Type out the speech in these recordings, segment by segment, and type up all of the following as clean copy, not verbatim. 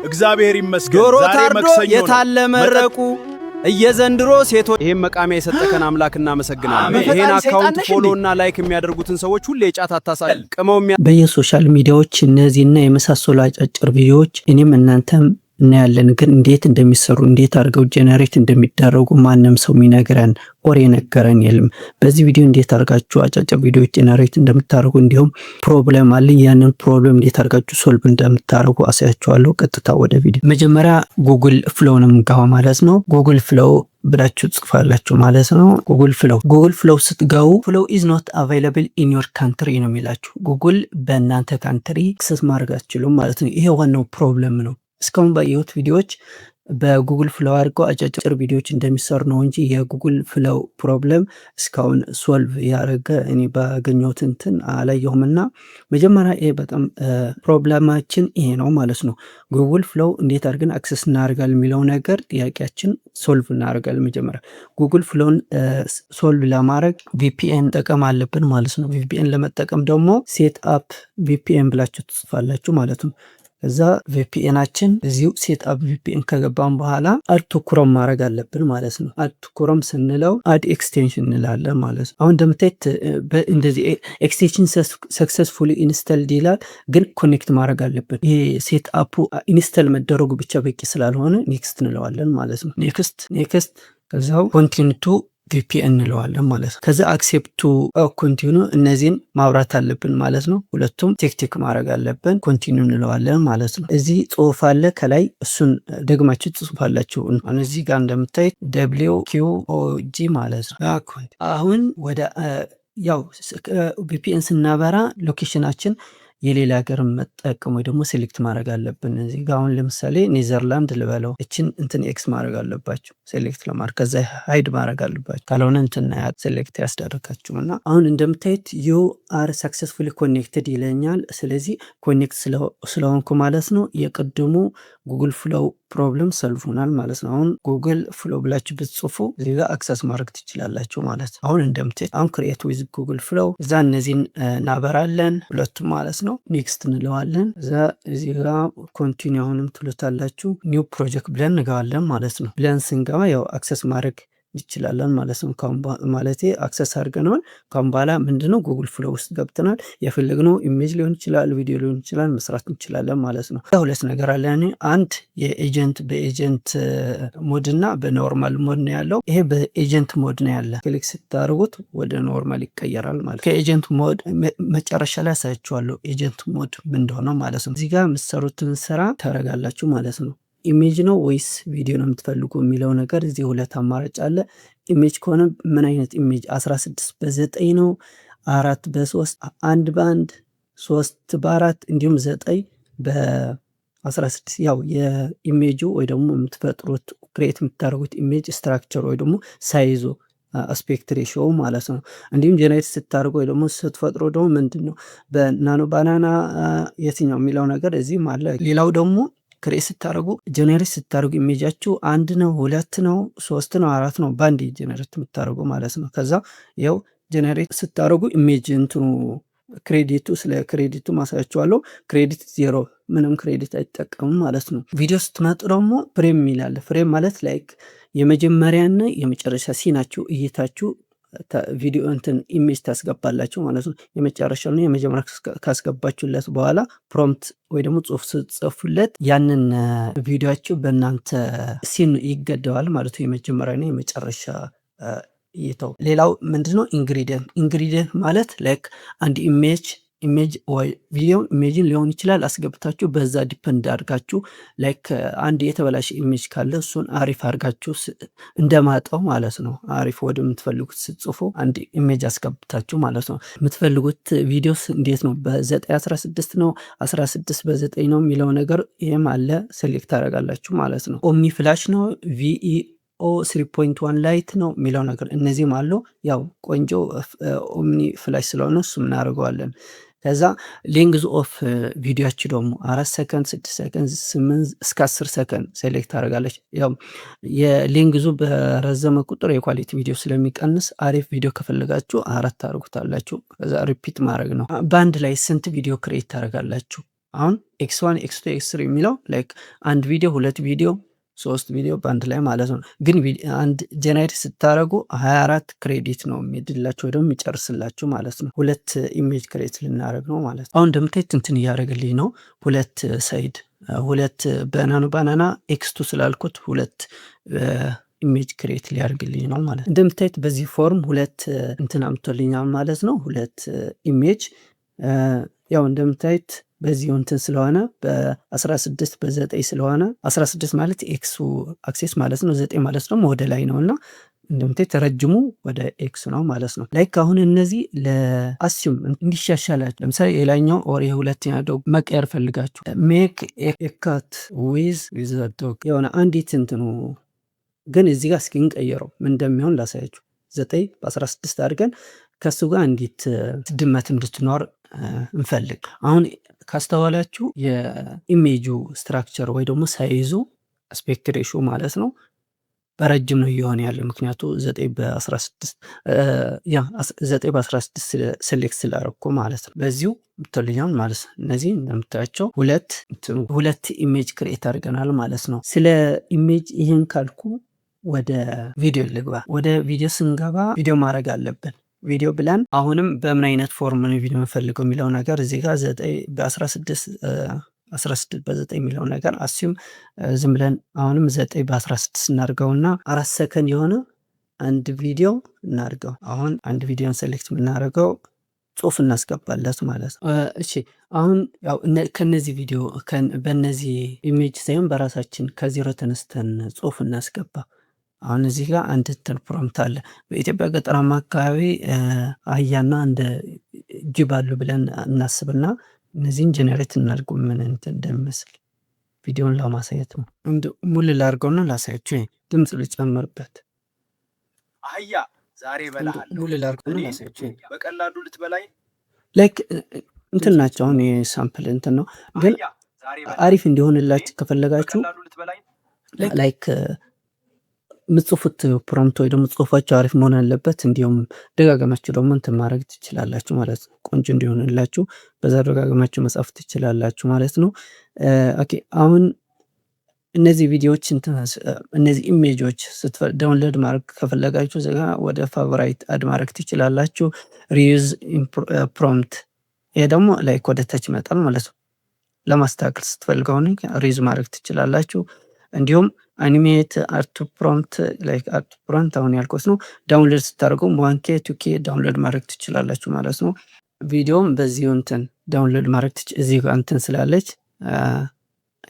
እግዚአብሔር ይመስገን። ዶሮ ዛሬ ታርዶ መክሰኞ ነው። የታለ መረቁ? እየዘንድሮ ሴቶች ይሄን መቃሚያ የሰጠከን አምላክ እናመሰግናለን። አሜን። ይሄን በፈጣሪ account ሰይጣን ነሽ follow እንዴ? እና like የሚያደርጉትን ሰዎች ሁሌ የጫት አታሳይ ቅመው በየ social media ዎች እነዚህና የመሳሰሉ አጫጭር ቪዲዮዎች እኔም እናንተም እናያለን። ግን እንዴት እንደሚሰሩ፣ እንዴት አድርገው generate እንደሚደረጉ ማንም ሰው የሚነግረን or የነገረን የለም። በዚህ ቪዲዮ እንዴት አድርጋችሁ አጫጭር ቪዲዮዎች generate እንደምታደርጉ እንዲሁም problem አለ፣ ያንን problem እንዴት አድርጋችሁ solve እንደምታደርጉ አሳያችኋለሁ። ቀጥታ ወደ ቪዲዮ። መጀመሪያ Google Flow ነው የምንገባው ማለት ነው። Google Flow ብላችሁ ጽፋላችሁ ማለት ነው። Google Flow፣ Google Flow ስትገቡ "Flow is not available in your country" ነው የሚላችሁ። ጉግል በእናንተ country access ማድረግ አትችሉም ማለት ነው። ይሄ ዋናው problem ነው። እስካሁን ባየሁት ቪዲዮዎች በ Google Flow አድርገው አጫጭር ቪዲዮዎች እንደሚሰሩ ነው እንጂ የ Google Flow problem እስካሁን solve ያደረገ እኔ ባገኘሁት እንትን አላየሁም። እና መጀመሪያ ይሄ በጣም problem ኣችን ይሄ ነው ማለት ነው። Google Flow እንዴት አድርገን access እናደርጋለን የሚለው ነገር ጥያቄያችን solve እናደርጋለን። መጀመሪያ Google Flow ን solve ለማድረግ VPN መጠቀም አለብን ማለት ነው። VPN ለመጠቀም ደግሞ set up VPN ብላችሁ ትጽፋላችሁ ማለት ነው። ከዛ VPN ኣችን እዚሁ set up VPN ከገባን በኋላ add to Chrome ማድረግ አለብን ማለት ነው። Add to Chrome ስንለው add extension እንላለን ማለት ነው። አሁን እንደምታዩት እንደዚህ "extension successfully installed" ይላል፣ ግን connect ማድረግ አለብን። ይሄ set up ኡ install መደረጉ ብቻ በቂ ስላልሆነ next እንለዋለን ማለት ነው። Next፣ next፣ ከዛው continue to VPN እንለዋለን ማለት ነው። ከዛ accept to continue እነዚህን ማብራት አለብን ማለት ነው። ሁለቱም tick tick ማድረግ አለብን። Continue እንለዋለን ማለት ነው። እዚህ ጽሁፍ አለ ከላይ፣ እሱን ደግማችሁ ትጽፋላችሁ። አሁን እዚህ ጋር እንደምታዩት WQOG ማለት ነው። አሁን ወደ ያው VPN ስናበራ location ኣችን የሌላ ሀገር መጠቀም ወይ ደግሞ select ማድረግ አለብን። እዚህ ጋ አሁን ለምሳሌ ኔዘርላንድ ልበለው፣ እችን እንትን X ማድረግ አለባችሁ select ለማድረግ፣ ከዛ hide ማድረግ አለባችሁ። ካልሆነ እንትን select ያስደርጋችሁ። እና አሁን እንደምታዩት "you are successfully connected" ይለኛል። ስለዚህ connect ስለሆንኩ ማለት ነው የቅድሙ Google Flow problem solve ሆኗል ማለት ነው። አሁን Google Flow ብላችሁ ብትጽፉ እዚህ ጋር access ማድረግ ትችላላችሁ ማለት ነው። አሁን እንደምታዩት አሁን create with Google Flow፣ እዛ እነዚህን እናበራለን ሁለቱም ማለት ነው። Next እንለዋለን። እዛ እዚህ ጋር continue አሁንም ትሉታላችሁ። New project ብለን እንገባለን ማለት ነው። ብለን ስንገባ ያው access ማድረግ እንችላለን ማለት ነው። ማለት access አድርገነዋል። ካሁን በኋላ ምንድነው Google Flow ውስጥ ገብተናል። የፈለግነው image ሊሆን ይችላል፣ ቪዲዮ ሊሆን ይችላል፣ መስራት እንችላለን ማለት ነው። ሁለት ነገር አለ። አንድ የ agent በ agent mode እና በ normal mode ነው ያለው። ይሄ በ agent mode ነው ያለ። Click ስታደርጉት ወደ normal ይቀየራል ማለት። ከ agent mode መጨረሻ ላይ አሳያችኋለሁ agent mode ምን እንደሆነ ማለት ነው። እዚህ ጋር የምትሰሩትን ስራ ታደርጋላችሁ ማለት ነው። Image ነው ወይስ ቪዲዮ ነው የምትፈልጉ የሚለው ነገር እዚህ ሁለት አማራጭ አለ። Image ከሆነ ምን አይነት image፣ 16 በ9 ነው፣ 4 በ3፣ 1 በ1፣ 3 በ4 እንዲሁም 9 በ16፣ ያው የ image ኡ ወይ ደግሞ የምትፈጥሩት create የምታደርጉት image structure ወይ ደግሞ size ኡ aspect ratio ማለት ነው። እንዲሁም generate ስታደርጉ ወይ ደግሞ ስትፈጥሩ ደግሞ ምንድን ነው በ Nano Banana የትኛው የሚለው ነገር እዚህም አለ። ሌላው ደግሞ create ስታደርጉ፣ generate ስታደርጉ image ኣችሁ አንድ ነው፣ ሁለት ነው፣ ሶስት ነው፣ አራት ነው በአንድ generate የምታደርጉ ማለት ነው። ከዛ ያው generate ስታደርጉ image እንትኑ credit ኡ፣ ስለ credit ኡ ማሳያችኋለሁ። Credit 0፣ ምንም credit አይጠቀሙም ማለት ነው። ቪዲዮ ስትመጡ ደግሞ frame ይላል። Frame ማለት like የመጀመሪያና የመጨረሻ scene ኣችሁ እይታችሁ ቪዲዮ እንትን image ታስገባላችሁ ማለት ነው። የመጨረሻው የመጀመሪያ ካስገባችሁለት በኋላ prompt ወይ ደግሞ ጽሁፍ ስትጽፉለት ያንን ቪዲዮችሁ በእናንተ scene ይገደባል ማለት ነው። የመጀመሪያና የመጨረሻ እይታው። ሌላው ምንድነው? Ingredient። Ingredient ማለት like አንድ image ወይ ቪዲዮ image ን ሊሆን ይችላል አስገብታችሁ በዛ depend አድርጋችሁ like አንድ የተበላሸ image ካለ እሱን አሪፍ አድርጋችሁ እንደማጠው ማለት ነው። አሪፍ ወደምትፈልጉት ስትጽፉ አንድ image አስገብታችሁ ማለት ነው። የምትፈልጉት ቪዲዮስ እንዴት ነው? በ9 16 ነው፣ 16 በ9 ነው የሚለው ነገር ይህም አለ፣ select ታደርጋላችሁ ማለት ነው። Omni Flash ነው፣ Veo 3.1 Lite ነው የሚለው ነገር እነዚህም አሉ። ያው ቆንጆ Omni Flash ስለሆነ እሱም እናደርገዋለን። ከዛ length of ቪዲዮች ደግሞ 4 ሰከንድ፣ 6 ሰከንድ፣ 8 እስከ 10 ሰከንድ select ታደርጋለች። ያው የ length ኡ በረዘመ ቁጥር የ quality ቪዲዮ ስለሚቀንስ አሪፍ ቪዲዮ ከፈለጋችሁ አራት ታደርጉታላችሁ። ከዛ repeat ማድረግ ነው። በአንድ ላይ ስንት ቪዲዮ create ታደርጋላችሁ? አሁን X 1፣ X 2፣ X 3 የሚለው like አንድ ቪዲዮ፣ ሁለት ቪዲዮ፣ ሶስት ቪዲዮ በአንድ ላይ ማለት ነው። ግን አንድ generate ስታደረጉ 24 credit ነው የሚድላችሁ ወይ ደግሞ የሚጨርስላችሁ ማለት ነው። ሁለት image create ልናደረግ ነው ማለት ነው። አሁን እንደምታዩት እንትን እያደረግልኝ ነው። ሁለት side፣ ሁለት banana banana X 2 ስላልኩት ሁለት image create ሊያደርግልኝ ነው ማለት ነው። እንደምታዩት በዚህ form ሁለት እንትን አምጥቶልኛል ማለት ነው። ሁለት image ያው እንደምታዩት በዚህ እንትን ስለሆነ፣ በ16 በ9 ስለሆነ፣ 16 ማለት X axis ማለት ነው። 9 ማለት ደግሞ ወደ ላይ ነው እና እንደምታዩት ረጅሙ ወደ X ነው ማለት ነው። Like አሁን እነዚህ ለ assume እንዲሻሻላችሁ፣ ለምሳሌ የላይኛው or የሁለተኛ dog መቀየር ፈልጋችሁ make a cat with dog የሆነ አንዲት እንትኑ ግን እዚህ ጋር እስኪ እንቀይረው፣ ምን እንደሚሆን ላሳያችሁ። 9 በ16 አድርገን ከእሱ ጋር እንዲት ድመት እንድትኖር እንፈልግ። አሁን ካስተዋላችሁ የ image ኡ structure ወይ ደግሞ size ኡ፣ aspect ratio ማለት ነው፣ በረጅም ነው እየሆነ ያለ፣ ምክንያቱ 9 በ16፣ yeah፣ 9 በ16 select ስላደረኩ ማለት ነው። በዚሁ ምትልኛል ማለት ነው። እነዚህ እንደምታያቸው ሁለት ሁለት image create አድርገናል ማለት ነው። ስለ image ይህን ካልኩ ወደ ቪዲዮ ልግባ። ወደ ቪዲዮ ስንገባ ቪዲዮ ማድረግ አለብን። ቪዲዮ ብለን አሁንም በምን አይነት form ነው ቪዲዮ የምፈልገው የሚለው ነገር እዚህ ጋር 9 በ16፣ 16 በ9 የሚለው ነገር assume ዝም ብለን አሁንም 9 በ16 እናድርገውና 4 ሰከንድ የሆነ አንድ ቪዲዮ እናድርገው። አሁን አንድ ቪዲዮን select የምናደርገው ጽሁፍ እናስገባለት ማለት ነው። እሺ፣ አሁን ያው ከነዚህ ቪዲዮ፣ በእነዚህ image ሳይሆን በራሳችን ከዜሮ ተነስተን ጽሁፍ እናስገባ። አሁን እዚህ ጋር አንድ እንትን prompt አለ። በኢትዮጵያ ገጠራማ አካባቢ አህያና እንደ ጅብ አሉ ብለን እናስብና እነዚህን generate እናድርጉ፣ ምን እንትን እንደሚመስል ቪዲዮን ለማሳየት ነው። ሙሉ ላድርገውና ላሳያችሁ። ድምፅ ልጨምርበት። አህያ፣ ዛሬ እበላሃለሁ። ሙሉ ላድርገውና ላሳያችሁ። በቀላሉ ልትበላኝ Like እንትን ናቸው። አሁን የ sample እንትን ነው፣ ግን አሪፍ እንዲሆንላችሁ ከፈለጋችሁ like ምጽፉት prompt ወይ ደግሞ ጽሁፋችሁ አሪፍ መሆን አለበት። እንዲሁም ደጋገማችሁ ደግሞ እንትን ማድረግ ትችላላችሁ ማለት ነው። ቆንጆ እንዲሆንላችሁ በዛ ደጋገማችሁ መጻፍ ትችላላችሁ ማለት ነው። Okay፣ አሁን እነዚህ ቪዲዮዎች፣ እነዚህ image ኦች download ማድረግ ከፈለጋችሁ እዚጋ ወደ favorite add ማድረግ ትችላላችሁ። Reuse prompt፣ ይሄ ደግሞ like ወደ ታች ይመጣል ማለት ነው። ለማስተካከል ስትፈልገው reuse ማድረግ ትችላላችሁ። እንዲሁም animate፣ add to prompt፣ like add to prompt አሁን ያልኩት ነው። Download ስታደርጉ 1K፣ 2K download ማድረግ ትችላላችሁ ማለት ነው። ቪዲዮም በዚሁ እንትን download ማድረግ፣ እዚህ ጋር እንትን ስላለች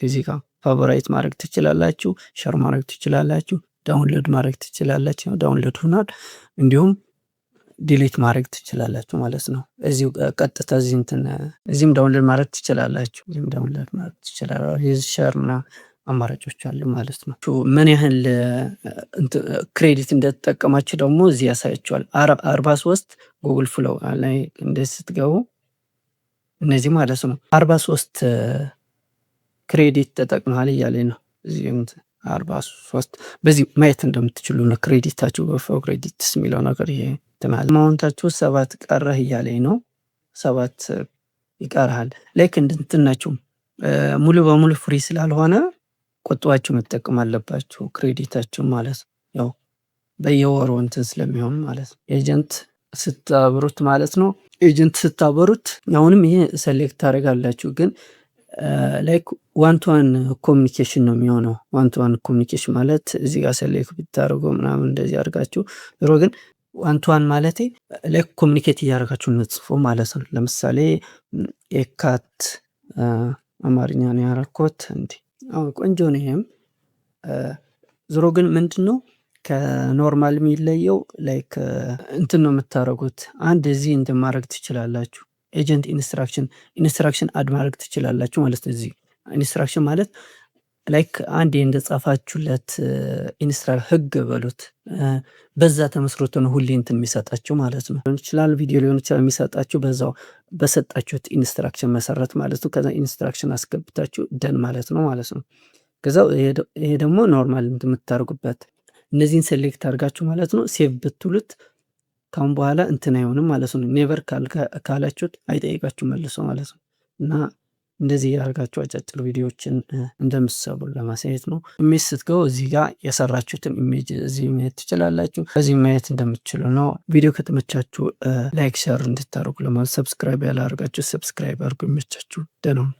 እዚህ ጋር favorite ማድረግ ትችላላችሁ፣ share ማድረግ ትችላላችሁ፣ download ማድረግ ትችላላችሁ። Download ሆኗል። እንዲሁም delete ማድረግ ትችላላችሁ ማለት ነው። እዚሁ ቀጥታ እዚህ እንትን እዚህም download ማድረግ ትችላላችሁ። እዚህም download ማድረግ ትችላላችሁ። Share ምናምን አማራጮች አሉ ማለት ነው። ምን ያህል credit እንደተጠቀማችሁ ደግሞ እዚህ ያሳያችኋል። 43 Google Flow ላይ እንደዚህ ስትገቡ እነዚህ ማለት ነው 43 credit ተጠቅመሃል እያለ ነው። እዚህ 43 በዚህ ማየት እንደምትችሉ ነው። Credit ኣችሁ በ credits የሚለው ነገር ይሄ ትናል amount ኣችሁ 7 ቀረህ እያለኝ ነው። 7 ይቀርሃል። Like እንትን ናቸው፣ ሙሉ በሙሉ free ስላልሆነ ቆጥባችሁ መጠቀም አለባችሁ credit ኣችሁ ማለት ነው። ያው በየወሩ እንትን ስለሚሆን ማለት ነው። Agent ስታበሩት ማለት ነው። Agent ስታበሩት አሁንም ይሄ select ታደርጋላችሁ፣ ግን like one to one communication ነው የሚሆነው። One to one communication ማለት እዚህ ጋር select ብታደርጉ ምናምን እንደዚህ አድርጋችሁ ድሮ፣ ግን one to one ማለት like communicate እያደረጋችሁ ምጽፉ ማለት ነው። ለምሳሌ a cat፣ አማርኛ ነው ያረኩት፣ እንዲህ አሁን ቆንጆ ነው። ይሄም ዞሮ ግን ምንድን ነው ከ normal የሚለየው? Like እንትን ነው የምታደርጉት፣ አንድ እዚህ እንትን ማድረግ ትችላላችሁ። Agent instruction add ማድረግ ትችላላችሁ ማለት ነው። እዚህ instruction ማለት like አንዴ እንደጻፋችሁለት ህግ በሉት፣ በዛ ተመስርቶ ነው ሁሌ እንትን የሚሰጣችሁ ማለት ነው። ሊሆን ይችላል ቪዲዮ፣ ሊሆን ይችላል፣ የሚሰጣችሁ በዛው በሰጣችሁት instruction መሰረት ማለት ነው። ከዛ instruction አስገብታችሁ done ማለት ነው ማለት ነው። ከዛ ይሄ ደግሞ normal የምታደርጉበት እነዚህን select አድርጋችሁ ማለት ነው save ብትሉት ካሁን በኋላ እንትን አይሆንም ማለት ነው። Never ካላችሁት አይጠይቃችሁ መልሶ ማለት ነው። እና እንደዚህ ያደርጋችሁ አጫጭር ቪዲዮዎችን እንደምትሰሩ ለማሳየት ነው። Image ስትገቡ እዚህ ጋር የሰራችሁትን image እዚህ ማየት ትችላላችሁ። በዚህ ማየት እንደምትችሉ ነው። ቪዲዮ ከተመቻችሁ like፣ share እንድታደርጉ ለማለት፣ subscribe ያላደርጋችሁ subscribe አድርጉ። ይመቻችሁ። ደህና ሁኑ።